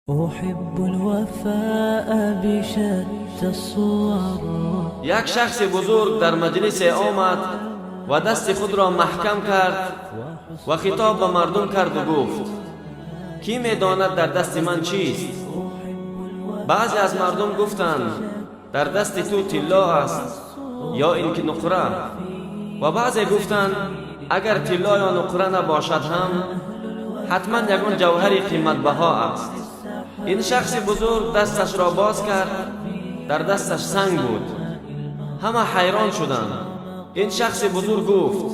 أحب الوفاء بشتى الصور. Як шахси бузург дар маҷлисе омад ва дасти худро маҳкам кард ва хитоб ба мардум карду гуфт: «Кӣ медонад, дар дасти ман чист?» Баъзе аз мардум гуфтанд: «Дар дасти ту тилло аст ё ин ки нуқра». Ва баъзе гуфтанд: «Агар тилло ё нуқра набошад ҳам, ҳатман ягон ҷавҳари қиматбаҳо аст». Ин шахси бузург дасташро боз кард, дар дасташ санг буд. Ҳама ҳайрон шуданд. Ин шахси бузург гуфт: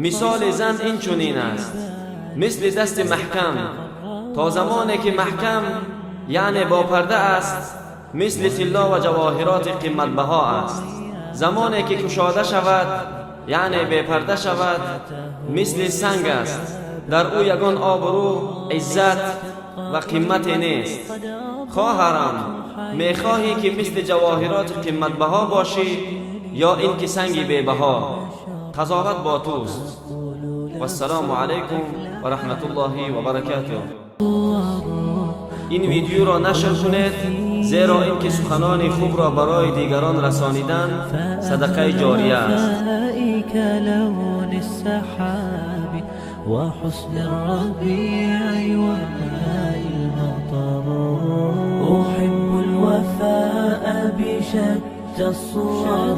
«Мисоли зан ин чунин аст, мисли дасти маҳкам. То замоне ки маҳкам, яъне бо парда аст, мисли тилло ва ҷавоҳироти қиматбаҳо аст. Замоне ки кушода шавад, яъне бепарда шавад, мисли санг аст. Дар ӯ ягон обрӯ, иззат ва қимате нест. Хоҳарам, мехоҳӣ, ки мисли ҷавоҳироти қиматбаҳо бошӣ ё ин ки санги бебаҳо? Қазоват бо туст». Вассалому алайкум ва раҳматуллоҳи ва баракатуҳ. Ин видеоро нашр кунед, зеро ин ки суханони хубро барои дигарон расонидан садақаи ҷория аст. كلون السحاب وحسن الربيع وماء المطر. أحب الوفاء بشتى الصور.